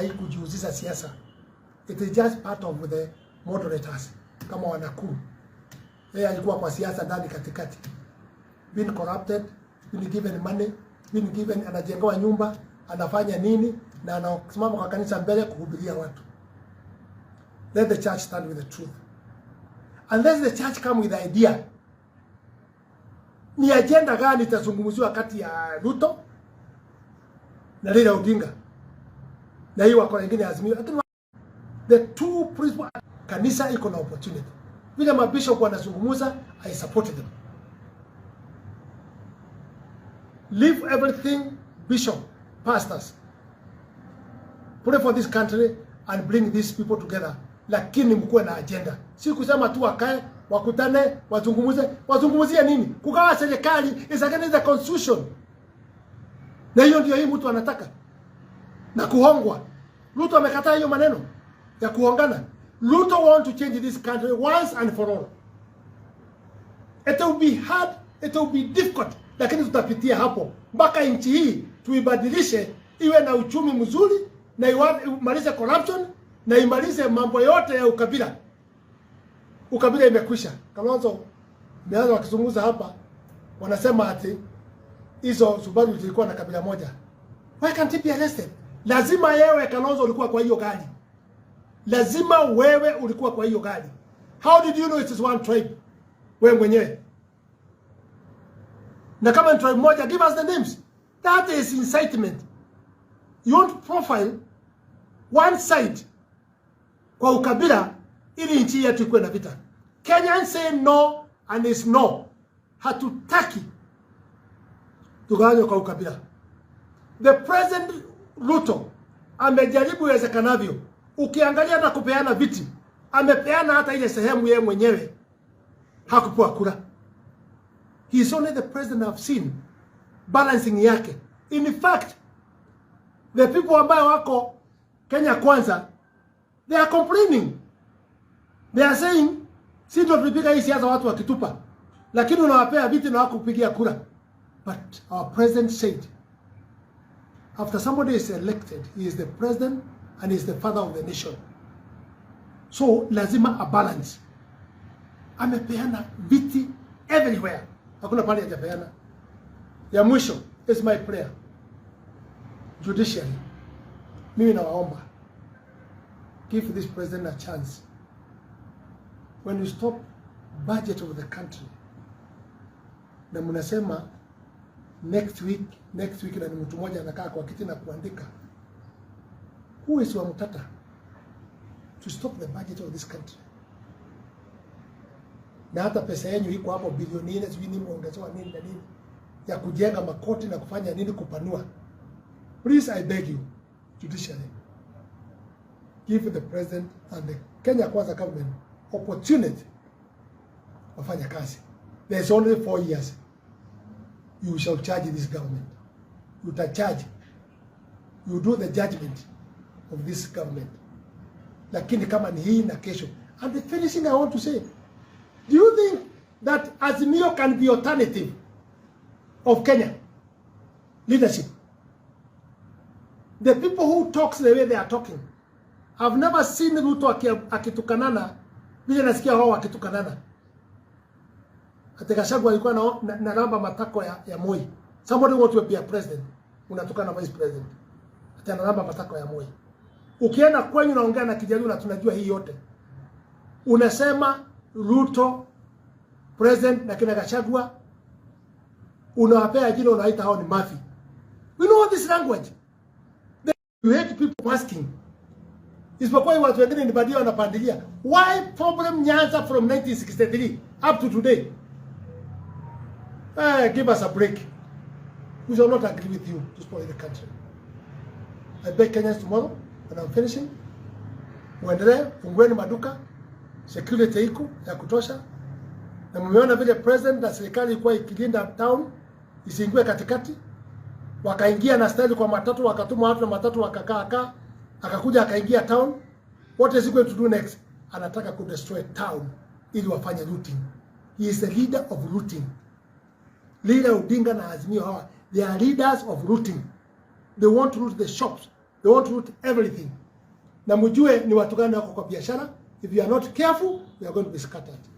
haikujihusisha siasa. It is just part of the moderators kama wanakuru. Yeye alikuwa kwa siasa ndani katikati. Been corrupted, been given money, been given, anajengewa nyumba, anafanya nini na anasimama kwa kanisa mbele kuhubiria watu. Let the church stand with the truth. And let the church come with the idea. Ni agenda gani itazungumziwa kati ya Ruto na Raila Odinga na hii wako wengine Azimio? Lakini the two principal, kanisa iko na opportunity. Vile mabishop wanazungumza, I support them. Leave everything, bishop, pastors. Pray for this country and bring these people together, lakini mkuwe na agenda, si kusema tu wakae wakutane wazungumuze. Wazungumzie nini? Kugawa serikali is against the constitution, na hiyo ndio hii mtu anataka na kuhongwa. Ruto amekataa hiyo maneno ya kuhongana. Ruto want to change this country once and for all. It will be hard, it will be difficult, lakini tutapitia hapo mpaka nchi hii tuibadilishe iwe na uchumi mzuri na imalize corruption na imalize mambo yote ya ukabila. Ukabila imekwisha. Kalonzo imeanza wakizungumza hapa, wanasema ati hizo Subaru zilikuwa na kabila moja. Why can't he be arrested? Lazima yewe Kalonzo ulikuwa kwa hiyo gari, lazima wewe ulikuwa kwa hiyo gari. How did you know it is one tribe? Wewe mwenyewe na kama ni tribe moja, give us the names. That is incitement. You want to profile one side kwa ukabila ili nchi yetu ikuwe na vita. Kenyans say no and is no. Hatutaki tugawanywe kwa ukabila. The President Ruto amejaribu iwezekanavyo. Ukiangalia hata kupeana viti, amepeana hata ile sehemu yeye mwenyewe hakupewa kura. He is only the president I've seen balancing yake. In fact, the people ambayo wako Kenya Kwanza, they are complaining. They are saying, si ndio tulipiga hii siasa watu wakitupa, lakini unawapea viti na hawakupigia kura. But our president said, after somebody is elected, he is the president and he is the father of the nation. So lazima a balance. Amepeana viti everywhere, hakuna pale hajapeana. Ya mwisho is my prayer. Judiciary, mimi nawaomba, give this president a chance. When you stop budget of the country na mnasema next week, next week, na ni mtu mmoja anakaa kwa kiti na kuandika, who is Wamtata to stop the budget of this country? Na hata pesa yenu iko hapo bilioni 4, sijui nini muongezewa nini na nini ya kujenga makoti na kufanya nini kupanua. Please, I beg you, judiciary, give the president and the Kenya Kwanza government opportunity wafanya kazi. There's only 4 years. You shall charge this government. You charge. You do the judgment of this government. Lakini kama ni hii na kesho. And the finishing I want to say, do you think that Azimio can be alternative of Kenya leadership? The people who talks the way they are talking. I've never seen Ruto akitukanana vile nasikia wao wakitukanana. Ati Gachagua alikuwa na namba matako ya Moi. Somebody want to be a president. Unatukana vice president. Ati analamba matako ya Moi. Ukienda kwenyu naongea na Kijaluo na tunajua hii yote. Unasema Ruto president na kina Gachagua unawapea jina, unaita hao ni mafia. We know this language. You hate people asking. Isipokuwa watu wengine ni badia wanapandilia. Why problem Nyanza from 1963 up to today? Eh, give us a break. We shall not agree with you to spoil the country. I beg Kenyans tomorrow, when I'm finishing, muendelee, fungueni maduka, security iko ya kutosha, na mmeona vile president na serikali ilikuwa ikilinda town isiingiwe katikati, wakaingia na style kwa matatu, wakatuma watu na matatu wakakaa kaa, akakuja akaingia town. What is he going to do next? Anataka ku destroy town ili wafanye looting. He is the leader of looting. Leader Odinga na Azimio hawa, they are leaders of looting. They want to loot the shops. They want to loot everything. Na mjue ni watu gani wako kwa biashara. If you are not careful, we are going to be scattered.